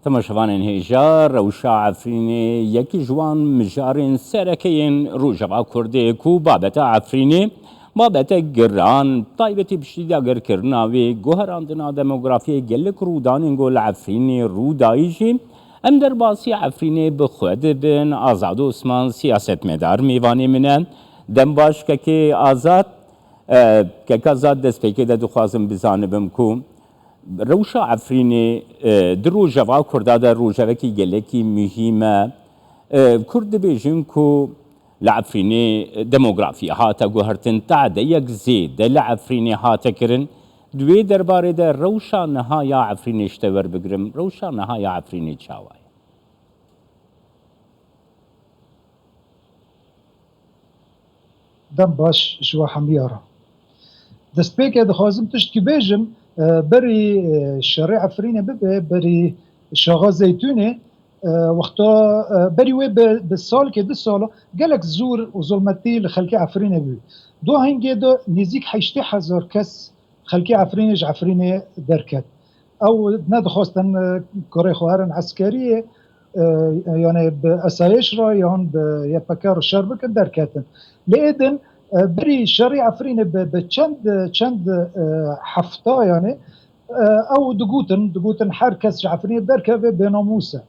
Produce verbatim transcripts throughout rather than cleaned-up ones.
Temaşevanên hêja, rewşa Efrînê yekî ji wan mijarên sereke yên Rojava Kurdê ku babeta Efrînê babete giran, taybetî piştî dagirkirina wê, guherandina demografiyê gelek rûdanên ku li Efrînê rû dayî jî, em derbasî Efrînê bi xwe dibin. Azad Osman, siyasetmedar, mêvanê min e. Dem baş, kekê Azad. E, kek Azad, destpêkê de dixwazim bizanibim ku rewşa Efrînê, e, di Rojava Kurda de rojevekî gelekî muhîm e. E, Kurd dibêjin ku li Efrînê demografî hate guhertin, tadeyek zêde li Efrînê hate kirin. Di wê derbarê de rewşa niha ya Efrînê ji te werbigirim. Rewşa niha ya Efrînê çawa ye? Dem baş ji we hemiya re. Destpêkê dixwazim tiştkî bêjim, e, berî, e, şerê Efrînê bibe, berî şaxa Zeytûnê, e, wexta, e, berî wê bi, bi salkê, du sala gelek zûr û zulmetî li xelkê Efrînê bû. Dohingê de nêzîk heştê hezar kes xelkê Efrînê ji Efrînê derket. Ew nedixwastin, e, kurê xwe herin eskeriyê, e, yani bi esayîş re yan bi Y P G re şer bikin, derketin. Lê êdin, e, berî şerê Efrînê bi, bi çend, çend, e, hefta yani, e, ew digotin, digotin her kes ji Efrînê derkeve bênamûs e.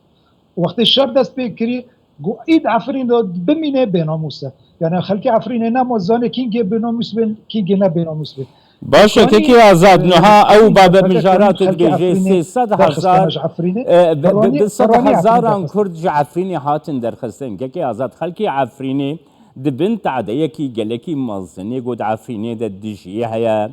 Wextê şer dest pê kirî, got, îd Efrîn de bimîne bênamûs e. Yani xelkê Efrînê nema zanê kîngê bênamûs bên, kîngê ne bênamûs bên. Baş e, kekê Azad, e, niha ew babe mijara tu dibêjê sê sed hezar, e, bi, bi, bi sed hezaran Kurd ji Efrînê hatin derxistin. Kekê Azad, xelkê Efrînê di bin tadeyekî gelekî mezinê ku di Efrînê de dijî heye.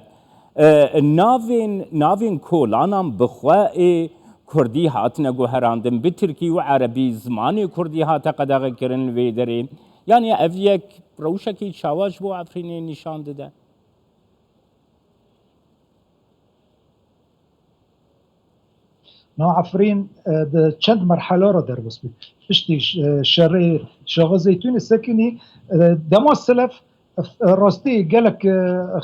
E, navên, navên kolanan bi xwe ê Kurdî hatine guherandin, bi Tirkî û Erebî, zimanê Kurdî hate qedexekirin li vê derê. Yani ev yek rewşekî çawa ji bo Efrînê nîşan dide? Na Efrîn, e, di çend merhela re derbas bû. Piştî ş-, e, şerê Şaxa Zeytûnê sekinî, e, dema Silef, e, rastî gelek, e,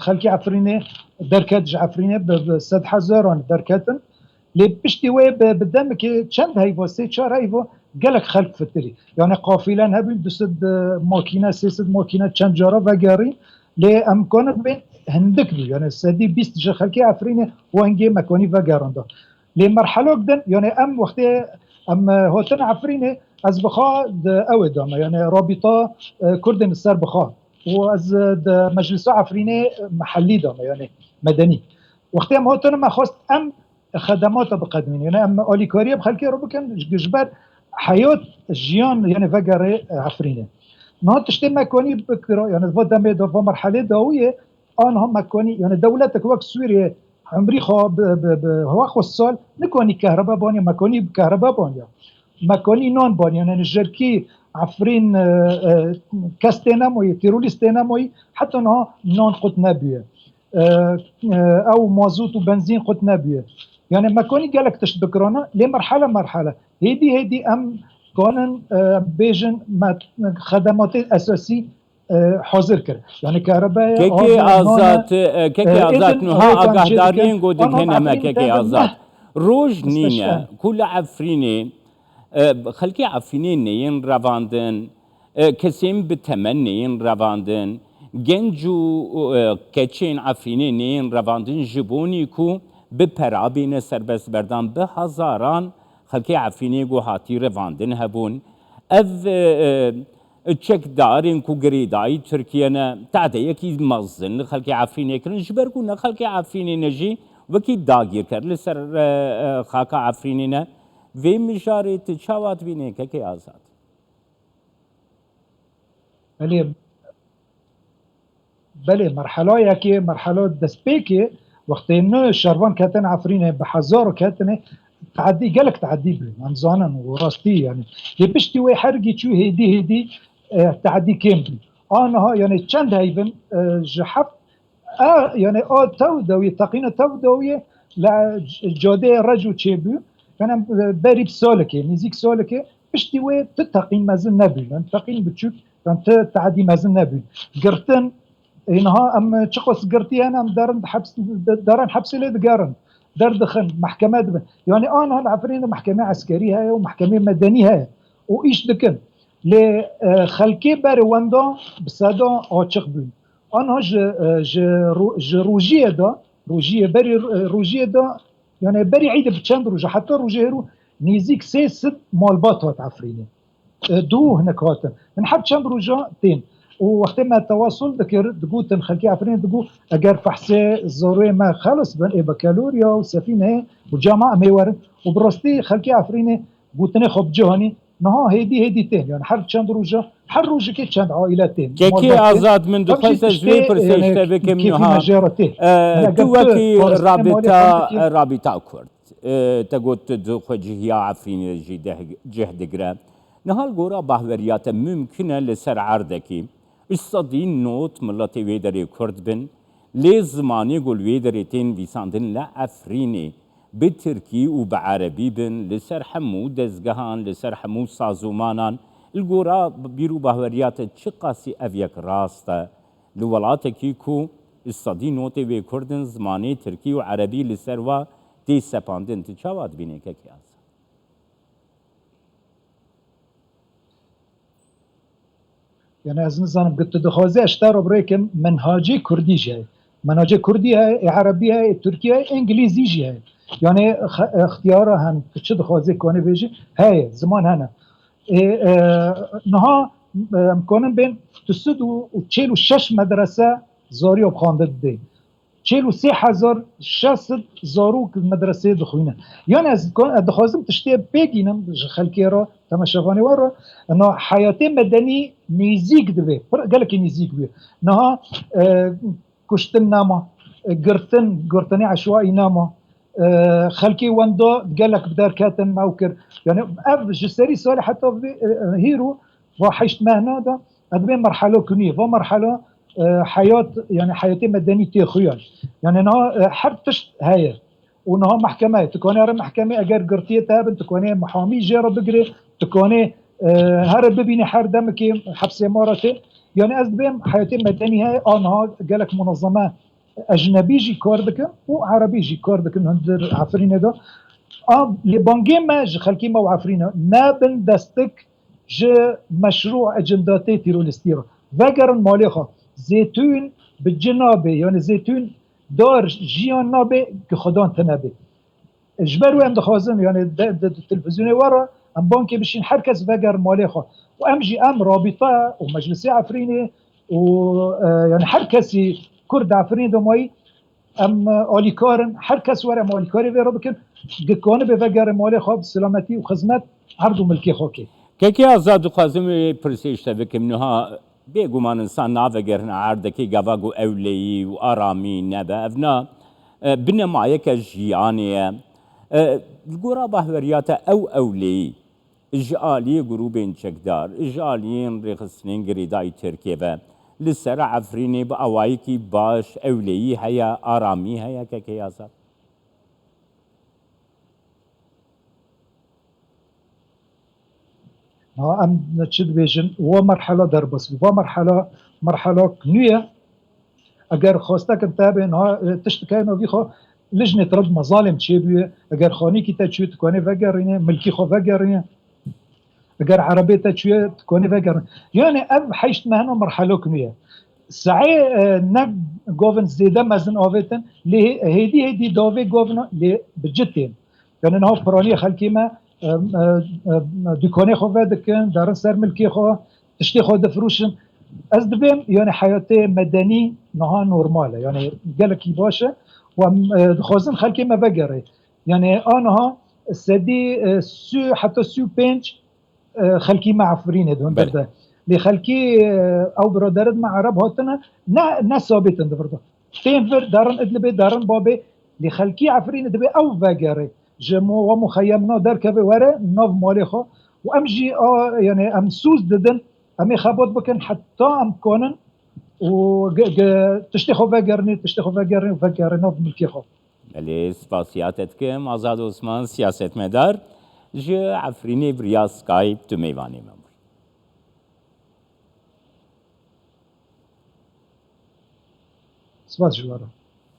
xelkê Efrînê derket ji Efrînê, bi, bi sed hezaran derketin. Lê piştî wê bi, bi demekê çend heyva, sê çar heyva gelek xelk fitirî. Yani qafîlen hebûn, du sed, e, makîne, sê sed makîne çend cara vegerî. Lê em kanin bên hindik bû. Yani sedî bîst ji xelkê Efrînê wengê mekanî vegeranda. Lê merhelok din, yani em wextê em, e, hatin Efrînê, ez bi xwe di ew ê de me, yani Rabîta, e, Kurdên li ser bi xwe û ez, e, di Meclisa Efrînê, e, mehellî de me, yani medenî. Wextê em hatin, me xwest em xedemata biqedimînin, yani em alîkariyê bi xelkê re bikin, ji, ji ber heyat, jiyan, yani vegerê, e, Efrînê. Niha tiştê mekanî bikira, yani va demê de, va merhelê dawiyê, aniha mekanî, yani dewletek wek Sûriyê, Emrî xwe bi, bi, bi hewa xwe sal nikanî kehreba baniya, mekanî bi kehreba baniya. Mekanî nan baniya, yani jerkî Efrîn, e, e, kes tê nemayî, terorîst tê nemayî, heta niha nan qut nebûye. E, e, ew mazot û benzîn qut nebûye. Yani mekanî gelek tişt bikirana, lê merhele merhele. Hêdî hêdî em kanin, e, bêjin me xedematê esasî e, hazir kir. Yani kahrebe, Kekê Azad, e, Kekê Azad, niha agahdariyên ku digihîne me, Kekê Azad. Roj nîne ku li Efrînê, e, xelkê Efrînê neyên revandin, e, kesên bi temen neyên revandin, genc û, e, keçên Efrînê neyên revandin ji bonî ku bi pera bêne serbestberdan, bi hezaran xelkê Efrînê ku hatî revandin hebûn. Ev, e, e, çekdarên ku girêdayî Tirkiye ne, tadeyekî mezin li xelkê Efrînê kirin, ji ber ku ne xelkê Efrînê ne jî wekî dagirker li ser, e, e, xaka Efrînê ne. Vê mijarê tu çawa dibînî, Kekê Azad? Belê, belê, merhela yekê, merhela destpêkê, wextê ne şervan ketin Efrînê, bi hezar ketine, teadî, gelek teadî bû. Em zanin û rastî, yani. Lê piştî wê hergî çû hêdî hêdî, e, teadî kêm bû. Aniha, yani çend heyvin, e, ji heft, e, yani a tew dawî, teqîna tew dawiyê li cadeyê Reco çêbû. Yani, e, berî bi salekê, nêzîk salekê, piştî wê tu teqîn mezin nebû. Yani teqîn biçûk, yani tu teadî mezin nebû. Girtin, ê niha em çiqas girtî hene, em derin heps-, derin hepsê lê digerin. derdixin, mehkeme dibin. Yanî ana li Efrînê mehkemê eskerî heye û mehkemê medenî heye û îş dikin. Lê, e, xelkê berê wenda bi seda açiq bûn. Ana ji, e, ji ro-, ji rojiyê de, rojiyê berê, e, rojiyê de, yani berî îdê bi çend roja, heta rojê hêrû nêzîk sê sed malbat hat Efrînê. E, dû hinek hatin. Min her çend roja tên. Û wextê me tewasul dikir, digotin, xelkê Efrînê digot, eger fehsê zaroyê me xelis bin, ê bekeloriya û sefîneyê û cama em ê werin. Û bi rastî xelkê Efrînê gotinê xwe bi cih anî. Niha hêdî hêdî tên. Yani her çend roja, her rojekê çend aîle tên. Kekê Malbat tên. Azad, min Ev jî dixwest ez tiştê, vê pirsê yani, ji te bikim kêfî niha. Me jê re tê. E, Yani tu eger tu wekî parastinê malê rabîta, xwe dikî, rabîta Kurd. E, te got tu di xwe cihiya Efrînê jî deh, cih digire. Niha li gora bahweriya te mimkun e li ser erdekî ji sedî nod miletê wê derê Kurd bin, lê zimanê ku li wê derê tên nivîsandin li Efrînê bi tirkî û bi erebî bin, li ser hemû dezgehan, li ser hemû sazûmanan. Li gora bîr û bahweriya te çiqasî ev yek rast e? Li welatekî ku ji sedî notê wê Kurd in, zimanê tirkî û erebî li ser wa tê sepandin, tu çawa dibînî kekê Azad? Yani ez nizanim, tu dixwazî ez te re birêkim, menhacê kurdî jî heye. Menhacê kurdî heye, ê erebî heye, ê tirkî heye, ê îngilîzî jî heye. Yani xe-, ixtiyara hene, tu çi dixwazî kanê bêjî, heye, ziman hene. Ê, e, niha, e, em kanin bên tu sed û çil û şeş medrese zariya bi xwendin didê. Çil û sê hezar şeş sed zarok medreseyê dixwînin. Yani ez ko-, ez dixwazim tiştê pê gînim ji xelkê re, temaşevanê we re, na heyatê medenî nêzîk dibe, pir gelekî nêzîk bûye. Niha, e, kuştin nema, e, girtin, girtinê eşwaî nema, e, xelkê wenda gelek bi derketin me kir. Yani ev ji serî salê heta vê, e, hîro va heşt mehna de, ez dibêm merhelo kuniyê. Va merhelo, e, heyat, yani heyatê medenî tê xuyan. Yani niha, e, her tişt heye. Û niha mehkeme ye. Tu kanê here mehkemê, eger girtiyê te hebin, tu kanê mehamî jê re bigirê, tu kanê, e, here bibînî her demekê hepsê ma re tê. Yani ez dibêm heyatê medenî heye, a niha gelek munezeme ecnebî jî kar dikin û erebî jî kar dikin hundir Efrînê de. A, lê bangê me ji xelkê me û Efrînê, nebin destik ji meşrû ecendatê terorîstî re. Vegerin malê xwe. Zêtûn bi ci nabe, yani zêtûn dar jiyan nabe ki xudan tune be. Ji ber wê em dixwazin, yani de, de, de televîzyonê we re em bankê bişîn, her kes vegerin malê xwe. Û em jî em rabîta û meclisê Efrînê û, e, yani her kesî Kurd Efrînê de mayî, em, e, alîkar in, her kes were em alîkarê vê re bikin, ki kanibe vegerê malê xwe bi selametî û xizmet erd û milkê xwe kê. Kekê Azad, dixwazim wê pirsê ji te bikim. Niha bêguman insan navegerine erdekê gava ku ewleyî û aramî nebe. Ev na, e, binemayeke jiyanê ye. E, li gora bahweriya te ew ewleyî ji aliyê grûbên çekdar, ji aliyên rêxistinên girêdayî Tirkiyê ve li ser Efrînê bi awayekî baş ewleyî heye, aramî heye, kekê Azad? Ha, em çi dibêjin? Wa merhela derbas bû. Va merhela, merhela nû ye. Eger xwestekin te hebe, niha, e, tişt dikeyno vî xwe, lijnê te re bi mezalên çêbûye. Eger xanîkî te çûye, tu kanê vegerîne, milkî xwe vegerîne. Eger erebê te çûye, tu kanê vegerîne. Yani ev heşt mehna merhelo nû ye. Saê, e, ne govin zêde mezin avêtin, lê hê-, hêdî hêdî davê govin lê bi ci tên. Yani niha piraniya xelkê me, e, e, e, dûkanê xwe vedikin, derin ser milkê xwe, tiştê xwe difirûşin. Ez dibêm, yani heyatê medenî niha normal e, yani gelekî baş e. Û em, e, dixwazin xelkê me vegerê. Yani a niha sedî, e, sî heta sî û pênc, e, xelkî me Efrînê di hundir Belê. de. Lê xelkî, e, ew biraderin me Ereb hatine, ne, ne sabit in di vir de. Tên vir, derin Idlibê, derin Babê. Lê xelkî Efrînê dibê ew vegerê. Ji mo-, wa muxeyemina derkeve were nav malê xwe. Û em jî a, yani em sûz didin, em ê xebat bikin heta em kanin û ge-, ge-, tiştê xwe vegerinê, tiştê xwe vegerinê û vegerê nav milkê xwe. Belê, spasiya te dikim, Azad Osman, siyasetmedar, ji Efrînê viriya Skype tu mêvanê me bûyî. Spas ji we re.